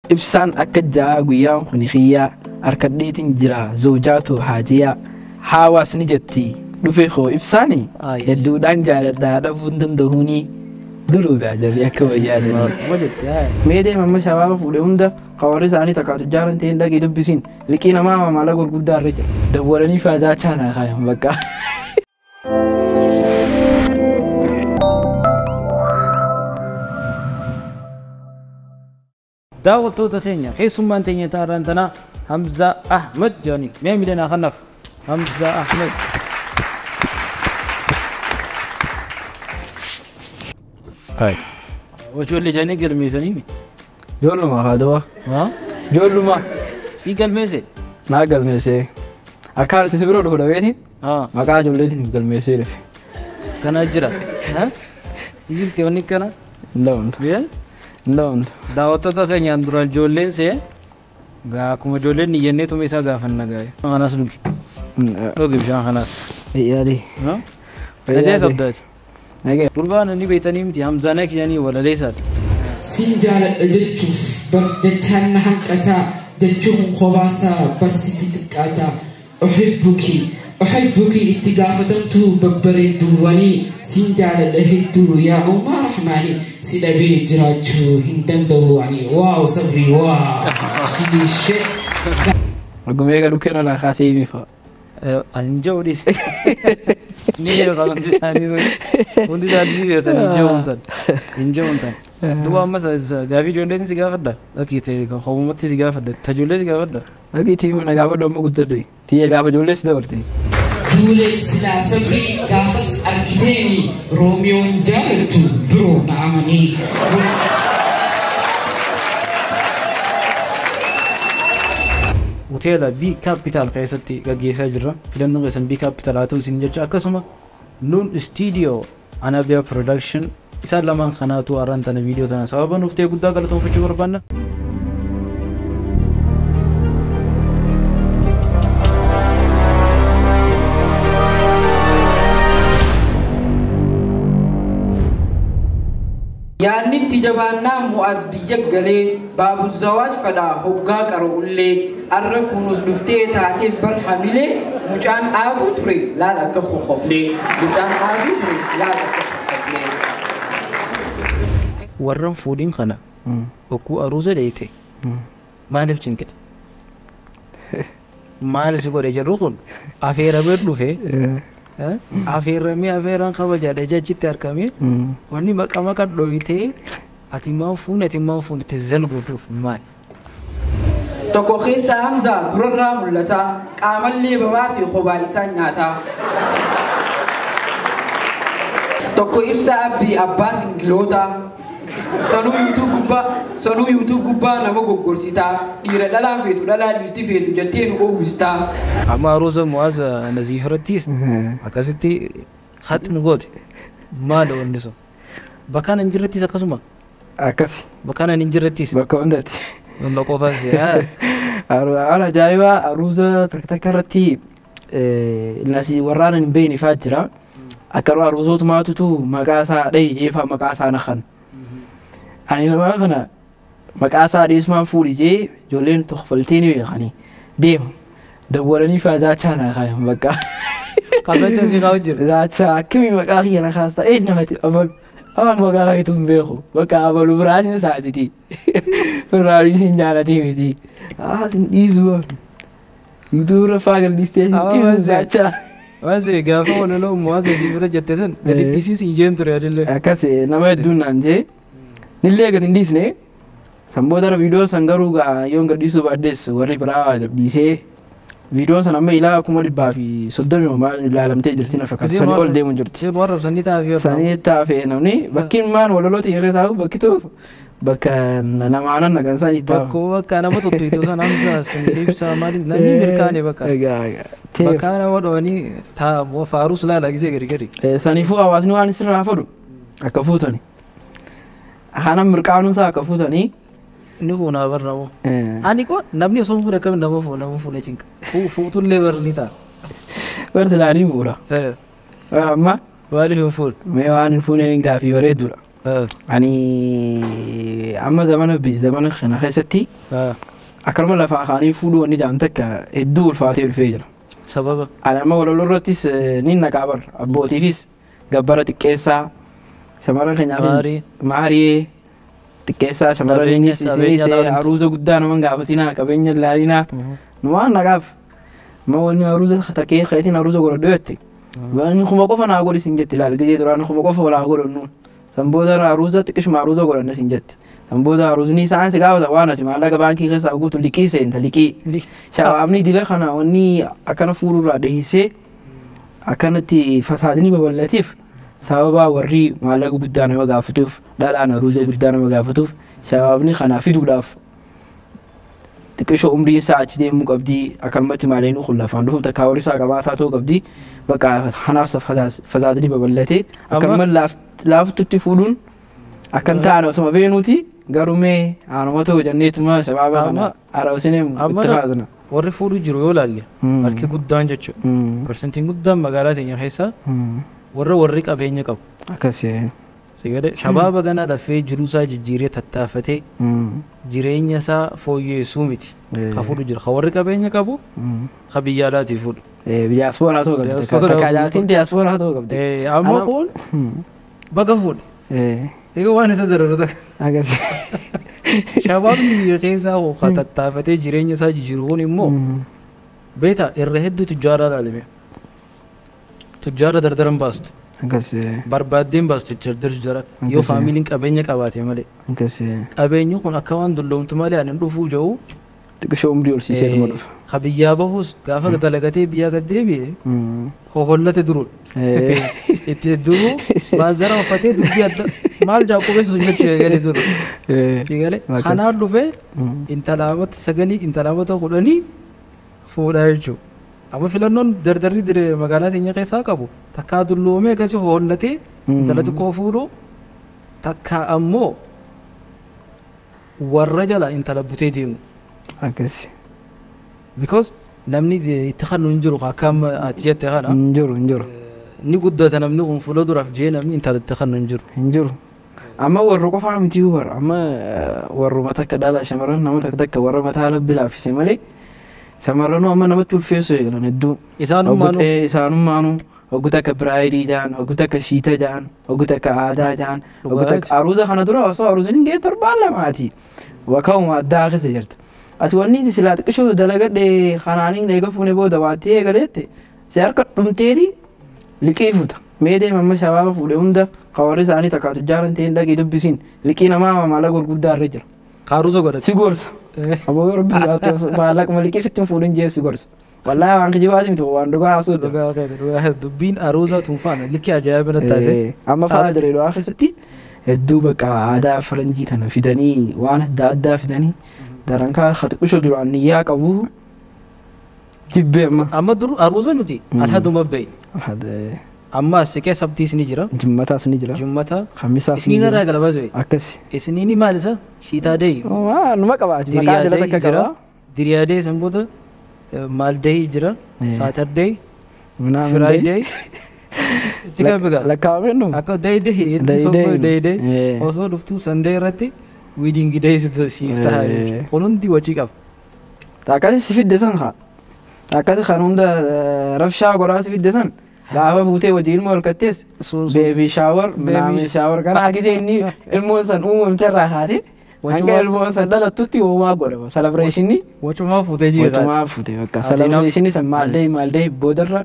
Ibsaan akka ja'a guyyaan kun xiyyaa harkadheetiin jira zawjaatu haajiyaa hawaasni jetti dhufe koo ibsaani hedduudhaan jaaladhaa dhabuu hin danda'uuni duruugaa jarri akka wayyaadha. Mee deema amma shabaaba fuudhe hunda hawaarri isaanii takkaatu jaalan ta'een dhaqee dubbisiin liqii namaa maamala gurguddaa irra jira. Dawwalanii faazaachaa naa kaayan bakka. Daawwattoota keenya keessummaan teenya taaraan tanaa Hamzaa Ahmad jedhanii mee miidhanaa kanaaf Hamzaa Ahmad. Hai. Ijoollee jedhanii galmeessanii. Ijoolluma haadha. Ijoolluma. Si galmeesse? Naa galmeesse. Akka artist biroo dhufu dhabeetiin maqaa ijoolleetiin galmeessee dhufe. Kana jira. Jirti wanni kana? Hin dhabamtu. Hin dhabamtu. Daawwattoota keenyaan dura ijoolleen see akkuma ijoolleen iyyannee tume isaa gaafanna gaa'e. Kanas dhugi. Dhugi bishaan kanas. Yaadi. Nagee qabdaati. Nagee. Gurbaan inni beektanii miti Hamzaan jedhanii walaleessaadha. Siin jaaladha jechuuf bar jechaan na hanqataa jechuun kopaasaa barsiitti xiqqaataa. Uhibbuki uhibbuki itti gaafatamtuu babbareedduuwwanii siin jaaladha hedduu yaa uumaa rahmaanii si dhabee jiraachuu hin danda'u ani waaw sabrii waaw shishee. Ogumee garuu kenna laa kaasee himi fa'a. Ani jiru dhiise. Ni beekan hundi isaanii hundi isaanii ni beekan hin jiru hundan hin jiru hundan. Duuba ammas gaafii ijoolleen si gaafadha. Lakkii ta'e kan hoomumatti si gaafadha. Ta ijoollee si gaafadha. Lakkii ta'e mana gaafadhu amma guddadhu. Tiyya gaafa ijoollee si dabarte. Duulee silaa sabrii gaafas argiteeni Roomiyoon jaalattu biroo na amanii. Hoteela B Capital keessatti gaggeessaa jirra. Filannoon keessan B Capital haa ta'u isin jecha akkasuma Nuun Studio Anabiya Production isaan lamaan kanaatu har'aan tana viidiyoo tana sababa nuuf ta'e guddaa galatoomfachuu barbaanna. Yaadni itti jabaannaa Mu'aaz biyya galee baabu zawaaj fadhaa hoggaa qara'ullee arra kunuus dhuftee taateef bar hamilee mucaan dhaabuu ture laal akka kokkoflee mucaan dhaabuu ture laal akka kokkoflee. Warran fuudhiin kana okkuu aruuza dheeyte maaliif cinqite? Maal si godhe jedhu kun afeeramee dhufe afeeramee afeeraan kabajaadha jechitti argamee wanni maqa maqa dhoyitee ati maal fuune ati maal fuune itti zalguutuuf maal? Tokko keessa Hamzaa durarraa mul'ata qaamallee babaasee kophaa isaa nyaata. Tokko ibsa abbii abbaa singiloota sanuu yuutuub gubbaa nama goggorsitaa dhiira dhalaa feetu dhalaa dhiirti feetu jettee nu oowwistaa. Amma aruuza Mu'aaz Naziif irratti akkasitti haxni goote maal wanni sun? Bakkaan hin jirrettis akkasuma? Akkasi. Bakkaan hin jirrettis? Bakka hundatti. Wanta qofaan si. Haala ajaa'ibaa aruuza takka takka irratti nasi warraan hin beekne fa'aa jira. Akka aruuzootumaatutu maqaa isaa dhahee jeefaa maqaa isaa naqan. Ani nama kana maqaa isaa dhiyeessumaan fuudhi jee ijoolleen tokkoltee ni beekanii deema. Dawwalanii faazaachaa naa kaayan bakka. Kazaachaa si kaa'u jira. Zaachaa akkamii maqaa kiyya na kaasta ee namatti abalu afaan maqaa keetu hin beeku bakka abalu biraasin saatiti. Firraariin sin jaalatee miti. Haa sin dhiisu waan. Dura faa galistee sin dhiisu zaachaa. Waan si gaafa walaloo Mu'aaz si bira jette san gadi dhiisiis ijeen ture adillee. Akkas nama hedduun naan jee. Nillee gadi hin dhiisne. San booda viidiyoo san garuu yoon gad dhiisuu baadhees warri biraa gad dhiisee viidiyoon san amma ilaa 130,000 maal ilaalamtee jirti na fakkaata. Sanii ol deemu jirti. Sii warra sanii taafee. Sanii taafee namni bakkiin maan walaloo xiyyeeffate taa'u bakki bakka namaanan nagan sanii taa'u. Bakkoo bakka nama tuttuitu san Hamzaa san ibsaa maali namni mirkaane bakka. Bakka nama dhoowanii taa'u faaruus laala gisee gadi gadi. Saniifuu hawaasni waan sirraa fudhu akka fuutani. Kana mirqaanuun isaa akka fuutanii. Inni fuunaa barra moo. Ani ko namni osoo fuudhe akkamiin nama fuudha nama fuudhe cinqa. Fuutullee barri ni ta'a. Barri silaa ni fuudha. Amma. Maaliif hin fuudhu? Mee waan hin fuune hin gaafii bareedduudha. Ani amma zamana zamana kana keessatti akkanuma lafaa kaanii fuudhuu wanni jedhamu takka hedduu ulfaatee dhufee jira. Sababa? Ani amma walaloo irrattis ni naqaa bar abbootiifis gabbara xiqqeessaa shamarran keenyaafis maarii xiqqeessaa shamarraniinis isinis aruuza guddaa nama hin gaafatinaa qabeenya hin laalinaa numaan naqaaf amma wanni aruuza takkee keetiin aruuza godhadhu jette waan kuma qofa naa godhi sin jetti ilaali gizee duraan kuma qofa walaa godhannu san booda aruuza xiqqishuma aruuza godhanna sin jetti san booda aruuzni isaan si gaafata waan ati maallaqa baankii keessaa guutu liqii seenta liqii shabaabni dila kana wanni akkana fuulurraa dhihisee akkanatti fasaadni babal'ateef sababa warri maallaqa guddaa nama gaafatuuf dhalaan aruuza guddaa nama gaafatuuf shabaabni kana fiduudhaaf xiqqishoo umrii isaa achi deemuu qabdii akkanumatti maallaqni kun lafaan dhufu takkaa warri isaa qabaataa ta'uu qabdii bakka kanaaf fasaadni babal'atee akkanuma laaftutti fuudhuun akkan ta'an osuma beenuuti garuu mee aanuma ta'u jenneetuma shabaaba kana arabsinee itti kaasna. Warri fuudhuu jiru yoo ilaalle harki guddaan jechuudha. Parsantiin guddaan magaalaa keenya keessaa warra warri qabeenya qabu. Akkasii. Sigale shabaaba ganaa dafee jiruu isaa jijjiiree tattaafatee jireenya isaa fooyyessuu miti. Ka fuudhu jira. Ka warri qabeenya qabu ka biyya alaatii fuudhu. Diyaaspooraa ta'uu qabdi. Takkaatiin diyaaspooraa ta'uu qabdi. Amma kun baga fuudhe. Egaa waan isa dararu takka. Akkasii. Shabaabni biyya keessaa ka tattaafatee jireenya isaa jijjiiru kun immoo beeta irra hedduu tujjaaraa ilaalame. Tujjaara dardaran baastu. Akkasii. Barbaaddeen baastu jara yoo faamiliin qabeenya qabaate malee. Akkasii. Qabeenyi kun akka waan dulloomtu malee ani dhufuu jiru. Xiqqishoo umrii ol siiseetuma dhufa. Ka biyyaa bahus gaafa dalagatee biyyaa gad deebi'e hohollate duruudha. Itti duruu baazara uffatee dubbii adda maal jaaqobeessu sun jechuu eegalee duru. Eegalee kanaan dhufee intalaamota 9 intalaamota 10 fuudhaa jechuudha. Amma filannoon dardarri magaalaa keenya keessaa qabu takkaa dulloomee akkasii hoollatee intala xiqqoo fuudhu takkaa ammoo warra jala intala butee deemu. Akkasii. Because namni itti kannu hin jiru akka amma ati jette kana. Hin jiru hin jiru. Ni guddata namni kun fuula duraaf jee namni intala itti kannu hin jiru. Hin jiru. Amma warra qofaa miti warra amma warruma takka dhala shamarran nama takka takka warra mataa labbi laaffise malee shamarranuu amma namatti ulfeessu eegalan hedduu. Isaanummaanuu. Isaanummaanuu hoggu takka biraayidii jaan hoggu takka shiita jaan hoggu takka aadaa jaan hoggu takka aruuza kana dura osoo aruuzin hin ga'e torbaan lamaati. Waka'uma addaa keessa jirta. Ati wanni silaa xiqqishoo dalagadhe kanaaniin eega fuune booda waattee eegaleette si harka dhumteeti liqii fuuta. Mee deema amma shabaaba fuudhe hunda ka warri isaanii takkaa tujjaaran ta'een dhaqee dubbisiin liqii namaa maallaqa gurguddaa irra jira. Kaaruusa godhate. Si gorsa. Aboo rabbi maallaqa liqii fitti fuudhin jee si gorsa. Wallaahi waan kijibaati miti waan dhugaa haasoo jira. Dubbiin aruuza tuunfaan liqii ajaa'iba natti taate. Amma faana Dirreedawaa keessatti hedduu bakka aadaa faranjii tana fidanii waan adda addaa fidanii darankaa xiqqishoo duraan niyyaa qabu jibbee amma. Amma dur aruuza nuti alhaduma ba'i. Amma as siqee sabtiis ni jira. Jimmataas ni jira. Jimmata. Khamisaas ni Isniin jira. irraa galabaa zuwe. Akkasi. Isniini maal isa? Shiitaa deeyi. Numa qabaati. Maqaa jala takka qaba. Diriyaa deeyi san booda maal deeyi jira. Saatardeey. Firaayideey. Itti kan bigaa. Lakkaa'amee nu. Akka deeyi deeyi. Deeyi deeyi. Osoo dhuftuu sandee irratti wiidingi deeyi siif ta'a jechuudha. Kun hundi wajii qaba. Akkasi si fidde san haa. Akkasi kan hunda rabshaa godhaa si fidde san. Gaafa fuutee wajii ilmoo holkattees beebii shaawar minaamin shaawar kana akkasii inni ilmoon san uumamte irraa haate hanga ilmoon san dhalattutti uumaa godhama salabreeshinii. Wacumaa fuutee jira. Wacumaa fuutee bakka salabreeshinii san maaldee maaldee boodarra.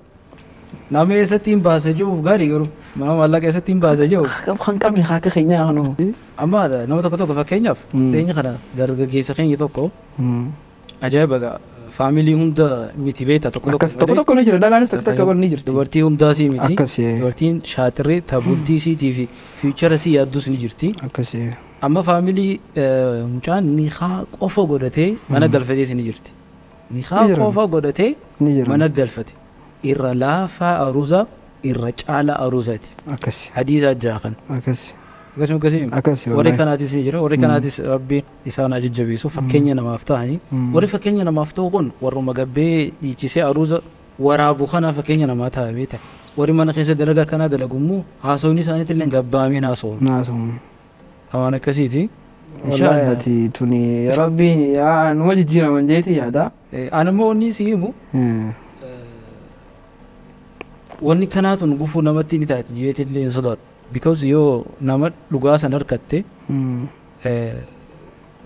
Nama eessatti hin baasee jiruuf gaarii garuu mana maallaqa eessatti hin baasee jiruuf. Kan qabne akka keenyaa kanuma. Amma nama tokko tokko fakkeenyaaf dhiyeenya kana dargaggeessa keenya tokko ajaa'iba gaa faamilii hunda miti beekta tokko tokko. Tokko tokko ni jira dhalaanis tokko tokko ni jirti. Dubartii hundaas miti. Akkasii. Dubartiin shaatirree tabultii isiitii fi fiichara isii yaaddus ni jirti. Akkasii. Amma faamilii mucaan niqaa qofa godhatee mana galfatees ni jirti. Niqaa qofa godhatee mana galfate. Irra laafaa aruuza irra caala aruuzaati. Akkasii. Hadiisa jaakan. Akkasii. Akkasuma akkasii. Akkasii. Warri kanaatis ni jira. Warri kanaatis rabbiin isaan haa jajjabeessu fakkeenya namaaf ta'anii. Warri fakkeenya namaaf ta'u kun warruma gabbee dhiichisee aruuza waraabu kanaa fakkeenya namaa ta'a beekta. Warri mana keessa dalagaa kanaa dalagu immoo haasawni isaaniitti illee gabbaameen haasawu. Haasawu. Waan akkasiiti. Wallaahi ati tuni rabbiin yaa numa jijjiiraman jeeti yaada. Ani immoo wanni si himu wanni kanaatun gufuu namatti ni taati jeeti illee hin sodaadhu. Because yoo nama dhugaa san harkatte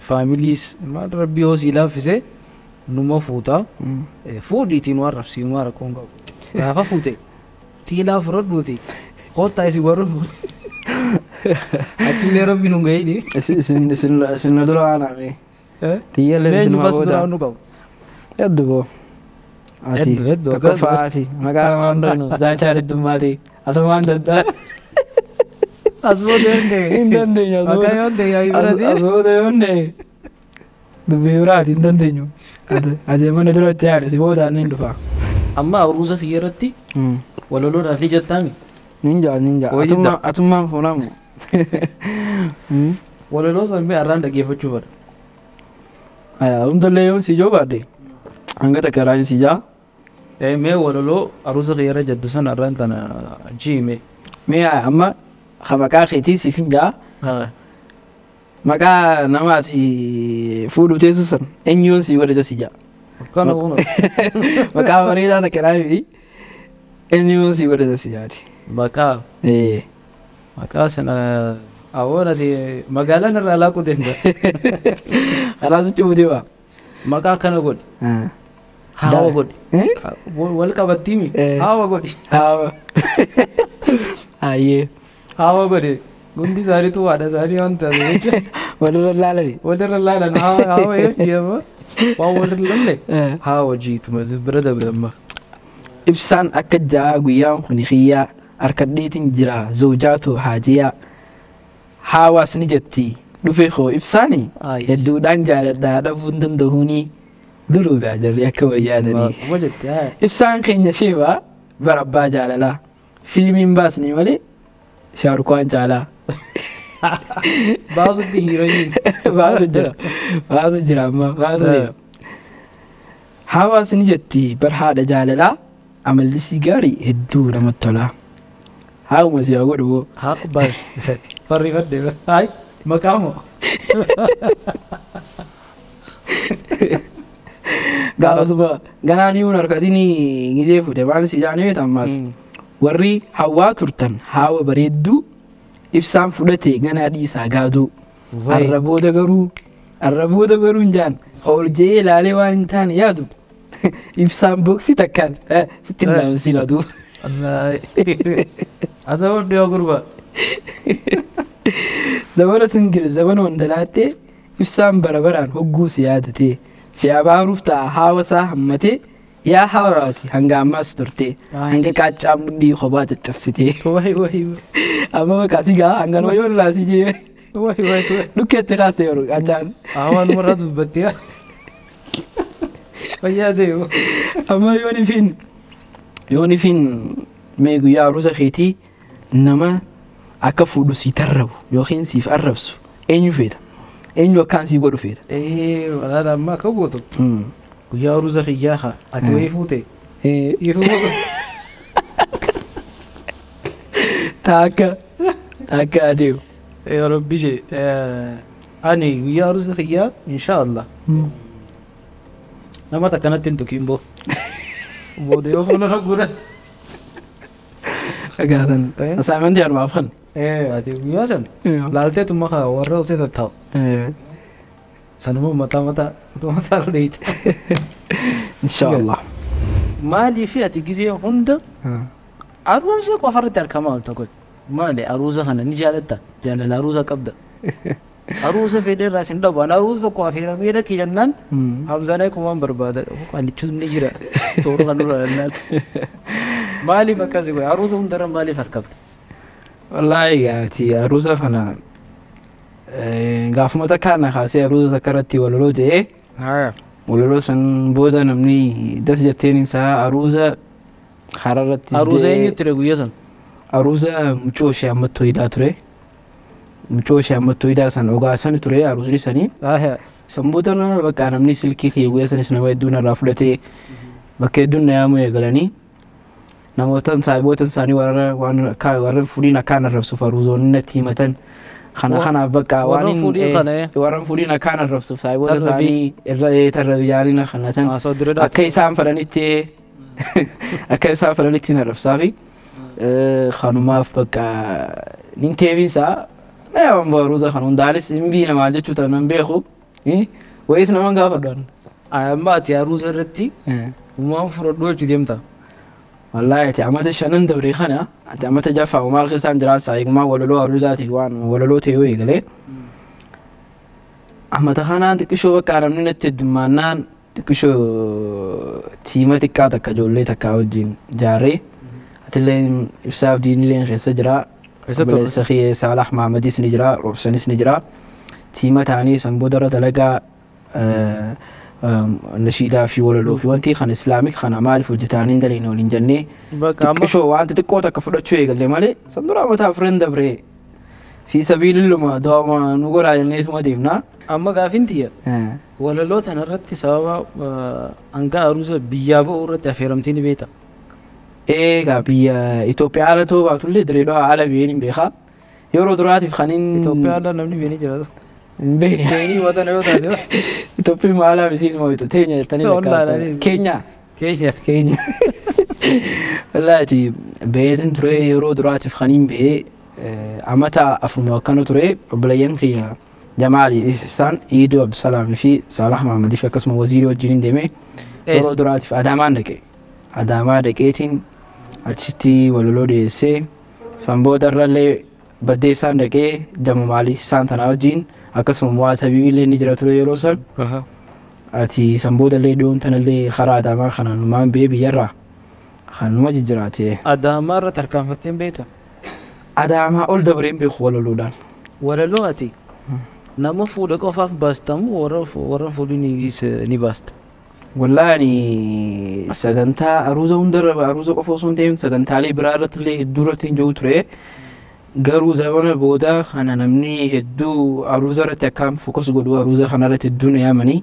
faamiliis maal rabbi yoo sii laaffise numa fuuta. Fuudhiitiin waan rabsiin waan rakkoon qabu. Gaafa fuute tiilaa fudhadhuuti kottaa isin warra achillee rabbi nu gahini. Isin nu dura waan hafe. Tiyyallee Mee isin nu bas booda. dura nu qabu. Hedduu boo. Ati Hedduu, hedduu, tokkoffaa ati maqaa namaa hundaanu zaachaa heddummaati. Asumaan danda'a. As booda yoo hin Hin dandeenyu as Maqaa booda. yoo hin yaa'ii bira As booda yoo hin dubbii biraati hin dandeenyu. Ati mana dura itti yaade si boodaan ni dhufa. Amma aruuza kiyya irratti waloloodhaaf ni jettaami. Ninja ninja. Wayii jidda. Atummaan fuunamu. Walaloo san mee arraan dhaggeeffachuu fedha. Aya hundallee yoon si ijoo baadhe hanga takka irraan si ijaa. Mee walaloo aruuza kiyya irra jettu san arraan tana jiime. Mee amma ka maqaa keetii siif hin jaa. Maqaa namaati fuudhu teessu san eenyuun si godhe si jaa. Kana kun Maqaa bareedaa takka irraa eenyuun si godhe si jaati. maqaa maqaa sana awwoon ati magaalaan irraa laaquu deemta. Karaa sitti buutee waa. Maqaa kana godhi. Haawa godhi. Wal qabattiimi. Haawa godhi. Haawa. Ayyee. Haawa godhi. Hundi isaaniitu haadha isaanii waan taate jechuudha. Walirra laalani. Walirra laalan haawa haawa yoo jedhama waan walirra laalle haawa jiitu bira dabre amma. Ibsaan akka ja'a guyyaan kun xiyyaa harkadheetiin jira zawjaatu haajiyaa. Haawaas ni jetti dhufe koo ibsaani hedduudhaan jaaladhaa dhabuu hin danda'uuni duruugaa jarri akka wayyaadanii. Uma jette haa. Ibsaan keenya sheebaa bara abbaa jaalalaa fiilmiin baasni malee shaarukwaan caalaa. Baasutti hiiraniin. Baatu jira baatu jira amma baatu jira. Hawaas ni jetti bar haadha jaalalaa amallisii gaarii hedduu namatti tola. Haawuma si haa godhu boo. Haa baas. Farrifadhe. Hayi maqaa moo? Gaafasuma ganaan himuun harkatiin gizee fuute maal si jaanii beektan ammaas. Warri hawwaa turtan haawa bareedduu ibsaan fudhate ganaa dhiisaa gaaduu. Arra booda garuu hin jaan ol jee ilaalee waan hin taane yaadu ibsaan boksii takkaan sitti hin dhaamsiin aduu. Haa ta'u dhiyoo gurba. Zabana singil zabana wandalaattee ibsaan bara baraan hogguu si yaadatee si abaaruuf ta'a haawa isaa hammatee yaa haawaati hanga ammaas turte hanga qaaccaa mudhii kophaa caccabsitee. Wayi wayi. Amma maqaa si gaa hanga nama yoo irraa si jee Wayi wayi wayi. dhukkeetti kaastee yeroo qaaccaan. Hawaan warra dubbattee. Fayyaa ta'e. Amma yoon ifiin mee guyyaa aruusa keetii nama akka fuudhu si tarrabu yookiin siif arrabsu eenyu feeta? Eenyu akkaan sii godhu feeta? Walaala amma akka gootu. Guyyaa aruusa kiyyaa haa ati wayii fuute. Ifuma. Taakka taakka adeemu. Yaa Rabbi ishee ani guyyaa aruusa kiyyaa inshaallah nama takkanatti hin tuqiin boo. Booda yoo fuula rakkoo Dhagaatan. Asaamantii arbaaf kan. Ati guyyaa san laalteetuma kaa warra osoo tattaa'u. Sanuma mataa mataa mataa dheeyte. Inshaallah. Maaliif ati gizee hunda aruusa qofa irratti argamaa oolta kun? Maali aruusa kana ni jaalatta? Jaalala aruusa qabda. Aruusa fedhe irraa sin dhabu. Ani aruusa tokko afeeramee dhaqi jennaan Hamzaan kumaan barbaada. Qannichuun ni jira. Toora kan dura jennaan. Maaliif akkasii godhe? Aruusa hundarra maaliif argamta? Wallaahi gaafti aruusa kana gaafuma takka na kaasee aruusa takka irratti walaloo ta'ee walaloo san booda namni das jetteen isaa aruusa karaa irratti Aruusa eenyu ture guyyaa san? Aruusa mucoo ishee ammattoo hidhaa ture. Mucoo ishee ammattoo hidhaa san ogaasan ture aruusni sanii. San booda bakka namni silkii kiyya guyyaa sanis nama hedduun irraa fudhatee bakka hedduun na yaamuu eegalanii namootaan saahiboota isaanii warra waan warra fuudhiin akkaan arrabsuuf aruuzoonni natti himatan Kana kanaaf bakka waan warra fuudhiin akkaan arrabsuuf saayiboota isaanii irra tarrabiyaanii kana tan akka isaan fedhanitti akka isaan fedhanitti na arrabsaa fi kanumaaf bakka nin teebiinsaa waan baruusa kan hundaanis hin bii namaa jechuu ta'an nan beeku wayis naman gaafadhu. Amma ati aruusa irratti uumaan fudhadhu jechuu deemta. Wallaahi ati amata shanan dabree kana ati amata jaffaa maal keessaan jiraa saayigumaa walaloo aruusaatiif waan walaloo ta'e yoo eegalee amata kanaan xiqqishoo bakka namni natti heddummaannaan xiqqishoo tiima xiqqaa takka ijoollee takkaa wajjin jaarree atillee ibsaaf diinilleen keessa jira. Obboleessa kiyya Saalax Mahamadis ni jira Roobsanis ni jira tiima ta'anii san boodarra dalagaa nashiidaa fi walaloo fi wanti kan islaamik kana maaliif hojjetaanii hin daliin waliin jennee xiqqishoo wanti xiqqoo takka fudhachuu eegalle malee san dura amata afuran dabree fi sabiililluma dooma nu godhaa jennee isuma deemna. Amma gaafiin tiyya walaloo tanarratti sababa hanga aruusa biyyaa ba'uu irratti affeeramtee ni beekta. Egaa biyya Itoophiyaa ala ta'uu baatullee Dirreedhaa ala biyeen hin beekaa. Yeroo duraatiif kan inni Itoophiyaa ala namni biyeen jiraatu. Hin beekne. Keenii watan yoo taate. Itoophiyaan alaa misiin moo'itu teenya jettanii lakkaa'atan. Keenya. Keenya. Keenya. Wallaahi beetin ture yeroo duraatiif kan hin ba'ee amata afuruma akkana ture obboleeyyan kiyya Jamaali isaan Iiduu Abdusalaamii fi Saalax Mahamadii fi akkasuma waziirii wajjin hin deemee yeroo duraatiif Adaamaan dhaqe. Adaamaa dhaqeetiin achitti walaloo dhiyeessee san booda irrallee baddee isaan dhaqee dama maalii isaan tanaa wajjin akkasuma mo'aa sabiibillee ni jira ture yeroo san. Ati san booda illee dhiyoon tanallee karaa Adaamaa kanaan numaan ba'ee biyyarraa kanuma jijjiraate. Adaamaa irra tarkaanfattee hin beektu? Adaamaa ol dabree hin beeku walaloodhaan. Walaloo ati nama fuudha qofaaf baastamu warra fuudhiniifis ni baasta. Wallaahi sagantaa aruuza hundarra aruuza qofa osoo hin ta'in sagantaalee biraa irratti illee hedduu irratti hin jiru ture. Garuu zamana booda kana namni hedduu aruuza irratti akkaan fokus godhu aruuza kana irratti hedduu na yaamanii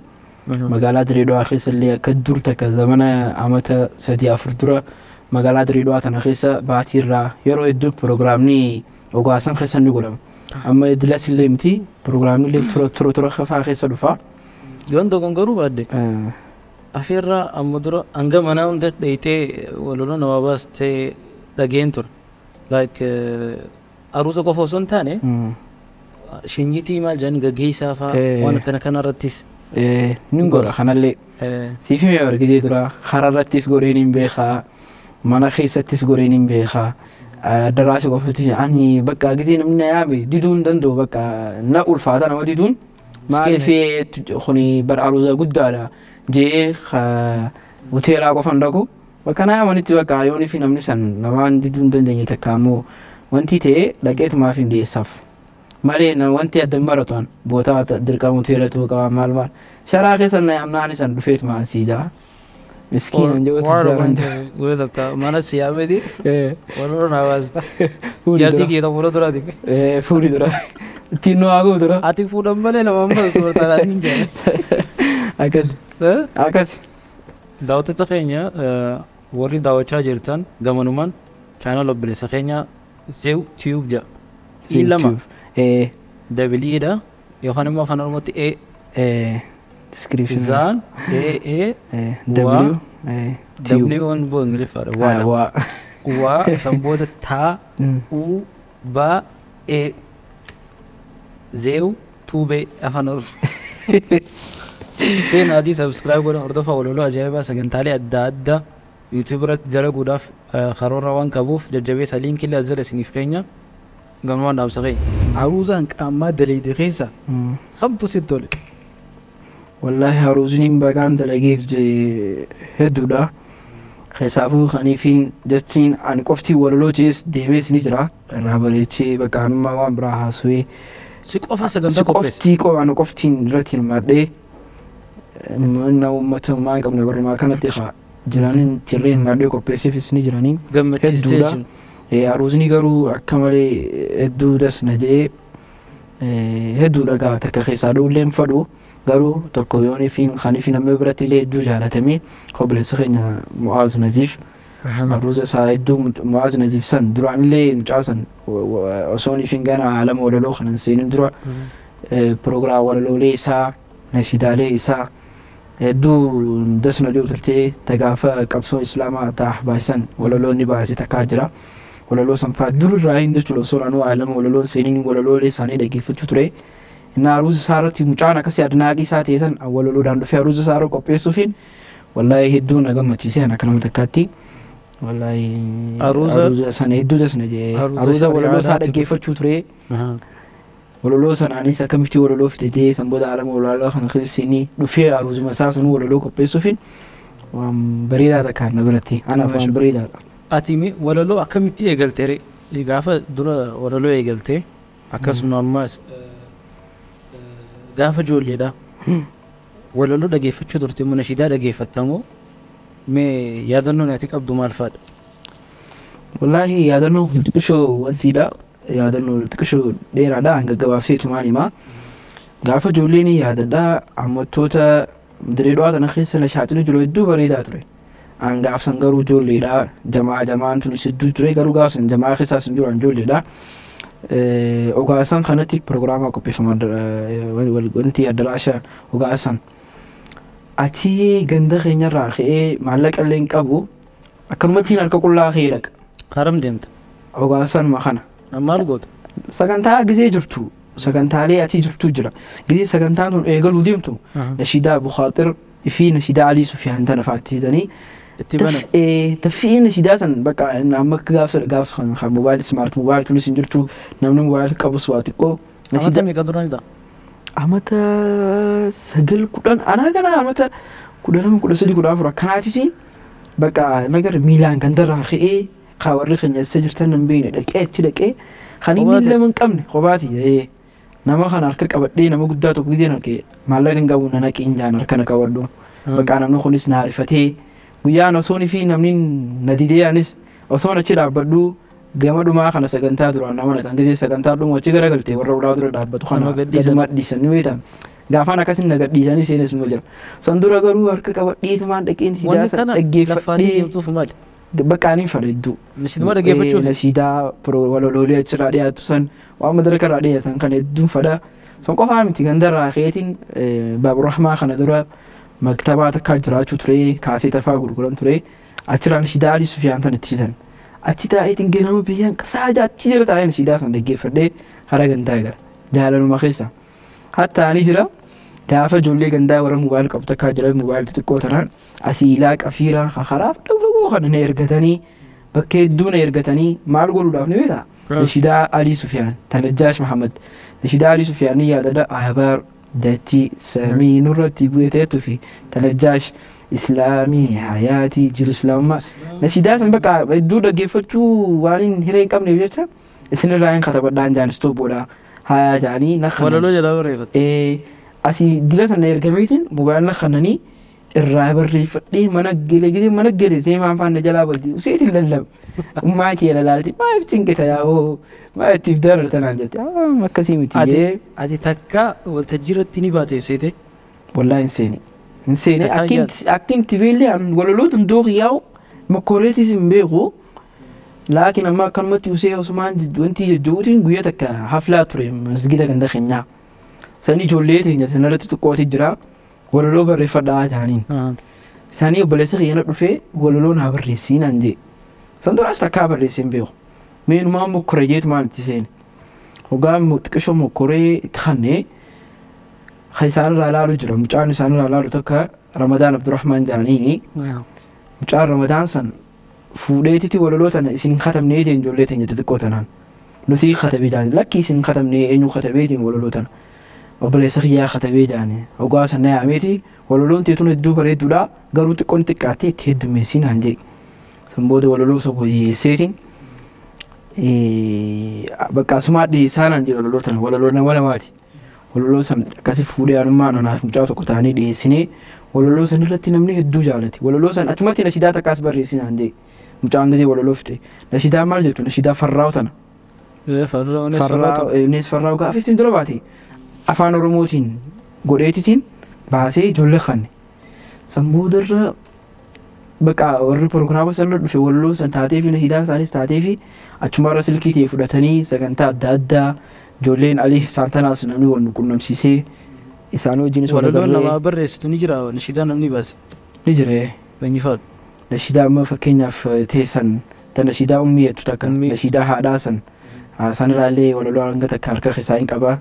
magaalaa Dirreedhaa keessa illee akka dur takka zamana amata 3-4 dura magaalaa Dirreedhaa tana keessa baatii irraa yeroo hedduu piroogiraamni ogaasan keessa ni godhama. Amma idilas illee miti piroogiraamni illee tura tura tura faa keessa dhufa. Yoon dogongoruu baadde. Afeerraa amma dura hanga manaa hunda dheeyitee walaloo nama baastee dhageen ture. Like aruusa qofa osoo hin taane shinyitii maal jedhani gaggeessaa fa'aa waan akkana kana irrattis. Nin godha kanallee. Siif himee argitee dura karaa irrattis godheen hin beekaa mana keessattis godheen hin beekaa. Daraasii qofatti ani bakka gisee namni na yaame diduu hin danda'u bakka na ulfaata nama diduun maaliif kuni bara aruusa guddaadha. Jee hoteelaa qofan dhaqu bakka naa yaamanitti bakka yoonii fi namni san namaan diduu hin dandeenye takka ammoo wanti ta'e dhaqeetumaaf hin dhiyeessaaf. Malee wanti adda hin maratu an bootaa dirqama hoteelatu qaba maal maal sharaa keessa na yaamnaan san dhufeetumaan siidaa. Miskiin jedhu jaaran. Guyyaa takka mana si yaameti walaloo naa baasta. Jaartii kee fuula duraati. Fuuli dura. Ittiin nu haa dura. Ati fuudhan malee nama ammas dura taanaan hin jedhan. Akkas. Akkas. Daawwattoota keenya warri daawwachaa jirtan gamanumaan chaanal obboleessa keenya Zew Tube jedha. I lama. Double E dha yookaan immoo afaan Oromootti E. Description. Zaan E E W W on boo Ingiliffaadha. Waa. Waa. Waa san booda taa U ba E Zew Tube afaan Oromoo. Seenaatii subscribe godha hordofaa walaloo ajaa'ibaa sagantaalee adda addaa YouTube irratti dalaguudhaaf karoora waan qabuuf jajjabeessa liinkii illee as jala isiniif keenya ganumaan dhaamsa keenya. Aruuzaan qaamaa daleeyde keessa kamtu sitti tole? Wallaahi aruuzni bagaan dalageef hedduudha. Keessaafuu kaniifiin jechiin ani qofti walaloo jees deemees ni jira. Irraa bareechee bakka anummaa waan biraa haasawee. Si qofa sagantaa qopheesse? Qoftii qofa ani qoftiin irratti hirmaadhee nama uummata maa hin qabne barrumaa kanatti jiraniin jirree hirmaadhee qopheesseefis ni jiranii. Gammachiistee Hedduudha. Aruuzni garuu akka malee hedduu das na jedhee hedduudha gaa takka keessaa dhuulleen fadhu garuu tokko yoonii fi kanii fi namni biratti illee hedduu jaalatamee obboleessa keenya Mu'aaz Naziif Aruuza isaa hedduu Mu'aaz Najiib san duraanillee mucaa san osoo ifin gana aalama walaloo kanan seenin dura piroogiraam walaloolee isaa nashidaalee isaa hedduu dasna jiru turtee tagaafa qabsoo islaamaa taa baasan walaloonni baasee takkaa jira. Walaloo san fa'aa dururraa hin jechuudha osoo naannoo aalama walaloon seenin walaloolee isaanii dhaggeeffachuu ture. Inni aruuza isaa irratti mucaan akkasii adnaaqii isaa ta'e san walaloodhaan dhufee aruuza isaa irra qopheessuufiin wallaahi hedduu na gammachiise ana akka nama takkaatti. Wallaahi aruuza sana hedduu dasna jee aruuza walaloo isaa dhaggeeffachuu ture. Walaloo sanaanis akkamitti walaloo fidatee san booda aalama walaloo kana keessanii dhufee aruuzuma isaa sanuu walaloo qopheessuufiin waan bareedaa takkaan na biratti anaaf waan bareedaadha. Ati walaloo akkamitti eegalte ree? Gaafa dura walaloo eegalte akkasuma ammas gaafa ijoolleedha. Walaloo dhageeffachuu turte moo nashiidaa dhageeffattamoo mee yaadannoon ati qabdu maal fa'aadha? Wallaahi yaadannoo xiqqishoo wantiidha. Yaadannoo xiqqishoo dheeraadha hanga gabaabseetumaan himaa. Gaafa ijoolleen yaadadha ammattoota Dirree tana keessa nashaaxilli jiru hedduu bareedaa ture. An gaafsan garuu ijoolleedha. Jamaa jamaan tunis hedduu ture garuu gaafsan jamaa keessaas hin jiru an ijoolleedha. Ogaasan kanatti piroogiraama qopheeffamaa wanti addaraasha ogaasan. Ati ganda keenyarraa ka'ee maallaqa illee hin qabu akkanumattiin harka qullaa ka'ee dhaqa. Haram deemta. Ogaasan kana. Maal goota? Sagantaa gisee jirtu sagantaalee ati jirtu jira. Gisee sagantaan tun eegaluu deemtu nashiidaa Bukhaaxir fi nashiidaa Alii Sufiyaan tana fa'aatti hidhanii Itti bana. Taffii nashiidaa san bakka amma gaafsa gaaf kan moobaayil ismaart moobaayil tunis hin jirtu namni moobaayil qabus waa xiqqoo. Amata meeqa duraan ta'a? Amata 9 10 anaa kana amata 12 13 14 akkanaatitiin bakka nagar miilaan gandarraa ka'ee kaa warri keenya eessa jirtan hin beekne dhaqee achi dhaqee kan inni lama hin qabne kophaati nama kana harka qabadhee nama guddaa tokko giseen harkee maallaqa hin qabu na naqeen jaan harka na qabadhu bakka namni kunis na arifatee guyyaan osoon fi namni na didee anis osoon achi dhaabbadhu gama dhumaa kana sagantaa duraan nama naqan gisee sagantaa dhumaa achi garagaltee warra ulaa dura dhaabbatu kana gaduma dhiisan ni beektan gaafaan akkasin na gadhiisanii seenes immoo jira san dura garuu harka qabadheetumaan dhaqeen Wanni kana lafaatii deemtuuf maali? Bakka ani fadha hedduu. Nashiiduma dhaggeeffachuuf? Nashiidaa walaloolee achirraa dhiyaatu san waan madaraka irraa dhiyaatan kan hedduun fadha. San qofaa miti gandarraa ka'eetiin Baaburrahmaa kana dura maktabaa takkaa jiraachuu ture kaaseeta fa'aa gurguran ture achirraa nashiidaa Alii Sufiyaan tan itti shitan. Achi taa'eetiin ganama biyyaan qasaa achi jala taa'ee nashiidaa san dhaggeeffadhee hara gandaa gara jaalaluma keessa. Hatta ani jira gaafa ijoollee gandaa warra moobaayil qabu takkaa jira moobaayil xixiqqoo tanaan asiilaa qafiiraa karaaf dhufuu kana na ergatanii bakka hedduu na ergatanii maal godhuudhaaf ni beektaa? Nashiidaa Alii Sufiyaan Tanajjaash Mahammad nashiidaa Alii Sufiyaan ni yaadadha abaar dachii samii nurratti bu'eeteetu fi Tanajjaash Islaamii hayaatii jiru islaamummaa nashiidaa san bakka hedduu dhaggeeffachuu waan hin hiree hin qabneef jecha isinirraa hin katabadhaan jaan istooppoodha hayaa jaanii na kana. Walaloo jalaa barreeffatte. Asii dila sana ergameetiin moobaayil na kananii irraa barreeffadhee mana gele gisee mana gele seemaan faana jalaa baddi useetiin lallaba. Ummaa kee lalaalti maaf cinqita yaa'oo maaf ittiif dararta tanaan jette akkasii miti jee. Ati takka waltajjii irratti ni baate seete? Wallaahi hin seene. Hin seene akkin tibeellee walaloo tun dooki yaa'u makkooleetis hin beeku. Laakiin amma akkanumatti usee osumaan wanti jajjabuutiin guyyaa takka haflaa ture masgida ganda keenyaa. Sanii ijoollee teenya sanarratti xiqqooti jira. Walaloo barreeffadhaa jaaniin. Sanii obboleessa kiyya na dhufee walaloo naa barreessii naan jee. San duraas takkaa barreessee hin beeku. Meenumaa mokkoree jeetumaan itti seene. Hoggaa xiqqishoo mokkoree itti kannee kan isaanirraa ilaalu jira. Mucaan isaanirraa ilaalu takka Ramadaan Abdurrahmaan jaaniini. Mucaan Ramadaan san fuudheetiti walaloo tana isin hin katabnee jeen ijoollee teenya xixiqqoo tanaan. Nuti katabee jaanii lakki isin hin katabnee eenyu katabee jeen walaloo tana. Obboleessa kiyyaa katabee jaanii hoggaa sana yaameeti walaloon teetun hedduu bareedduudha garuu xiqqoon xiqqaattee itti heddummeessii naan jee. San booda walaloo tokko dhiyeesseetiin bakka asumaa dhiyeessaa naan jee walaloo tana walaloo nama lamaati. Walaloo san akkasi fuudhee anummaa anaaf mucaa tokko ta'anii dhiyeessinee walaloo san irratti namni hedduu jaalate. Walaloo san achumatti nashiidaa takkaas barreessii naan jee. Mucaan gisee walaloo fixe. Nashiidaa maal jettu nashiidaa farraa'u tana. Farraa'u farraa'u gaafa ittiin dura baate. Afaan Oromootiin godheetitiin baasee ijoollee kanne. San boodarra Bakka warri proogiraama sana dhufe walloon san taatee fi nashiidaan isaanis taatee fi achumarra silkii ta'e fudhatanii sagantaa adda addaa ijoolleen Alii Saantanaas namni wal nu qunnamsiisee isaan wajjinis wal Walaloon agarree namaa barreessitu ni jira nashiidaa namni baase. Ni jira. Eenyufaadha? Nashiidaa amma fakkeenyaaf teessan ta nashiidaa ummii jettu takka Ummii. Nashiidaa haadhaa san sanirraallee walaloo hanga takka harka keessaa hin qabaa.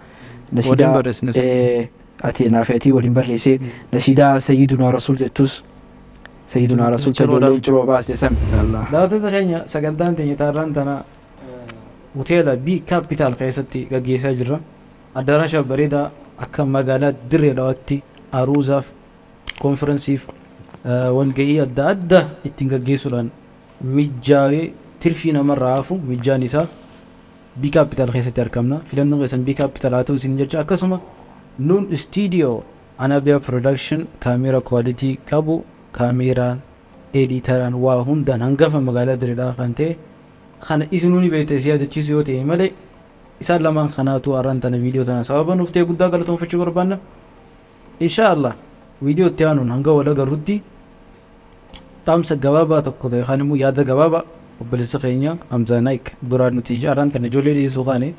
Waliin barreessine sana. Ati naafeetii waliin barreessee nashiidaa Sayyidunaa Rasuul jettus Sayyidunaa Rasuul ta Ciroodhaan. ijoolleen ciroo baaste san. Daawwattoota keenya, sagantaan teenya taarraan tana hoteela B Capital keessatti gaggeessaa jirra. Addaraasha bareedaa akka magaalaa Dirree Dhawaatti aruuzaaf, konferensiif, walgahii adda addaa ittiin gaggeessuudhaan mijaawee tirfii namarraa hafu mijaan isaa B Capital keessatti argamna. Filannoon keessan B Capital haa ta'u isin jecha, akkasuma nuun istiidiyoo Anabiyaa Production kaameera quality qabu, kaameeraan, editaraan, waa hundaan hangafa magaalaa Dirree Dhawaa kan ta'e kana isinuu ni beekte si yaadachiisu yoo ta'e malee, isaan lamaan kanaatu har'aan tana viidiyoo tana sababa nuuf ta'e guddaa galatoonfachuu barbaanna. Insha Allah viidiyoo itti aanuun hanga wal agarrutti dhaamsa gabaabaa tokko ta'e yookaan immoo yaada gabaabaa obboleessa keenya Hamzaa Naik duraan nuti har'aan tana ijoollee dhiyeessuu kaane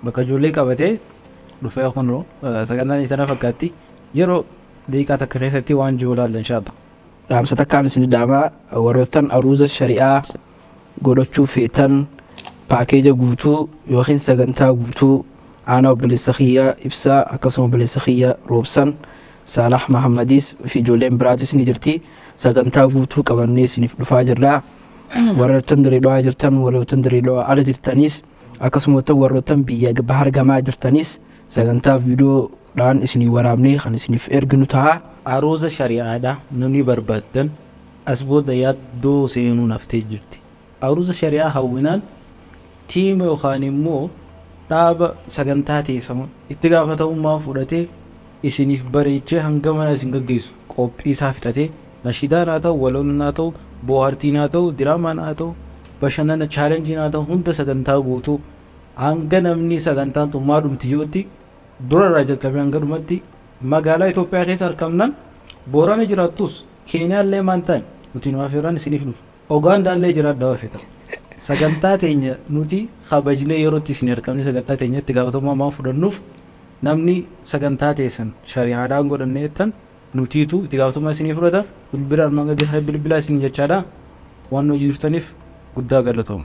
bakka ijoollee qabatee dhufee kunoo sagantaan tana fakkaatti yeroo daqiiqaa takka keessatti waan jiru ilaalla insha Allah. Dhaamsa takkaan isin dhaamaa, warroottan aruuza shari'aa godhachuu feetan paakeeja guutuu yookiin sagantaa guutuu aanaa obboleessa kiyyaa Ibsaa akkasuma obboleessa kiyya Roobsan Saalah Mahammadiis fi ijoolleen biraatis ni jirti, sagantaa guutuu qabannee isiniif dhufaa jirra. Warroottan Dirree Dhawaa jirtan, warroottan Dirree Dhawaa ala jirtanis, akkasuma warroottan biyya bahar gamaa jirtanis sagantaa viidiyoodhaan isinii waraabnee kan isiniif erginu ta'a. Aruuza shari'aadha namni barbaaddan as booda yaaddoo seenuu naftee jirti. Aruuza shari'aa hawwinaan tiima yookaan immoo dhaaba sagantaa teessamu itti gaafatamummaa fudhatee isiniif bareechee hanga mana isin gaggeessu qophii isaa fixatee nashiidaan haa ta'u, waloon haa ta'u, bohaartiin haa ta'u, diraamaan haa ta'u, bashannana chaalenjiin haa ta'u, hunda sagantaa guutuu hanga namni sagantaan tun maa dhumti jirutti durarraa jalqabee hanga dhumatti magaalaa Itoophiyaa keessa argamnaan Boorana jiraattus, Keeniyaallee maan ta'an nuti nu afeeraan isiniif dhufu. Ugaandaallee jiraadhaa feeta. Sagantaa teenya nuti kabajnee yerootti isin argamne sagantaa teenya itti gaafatamummaa waan fudhannuuf namni sagantaa teessan shari'aadhaan godhannee jettan nutiitu itti gaafatamummaa isinii fudhata. Bilbila armaan gadii bilbilaa isin jechaadha. Waan nu jirtaniif guddaa galatooma.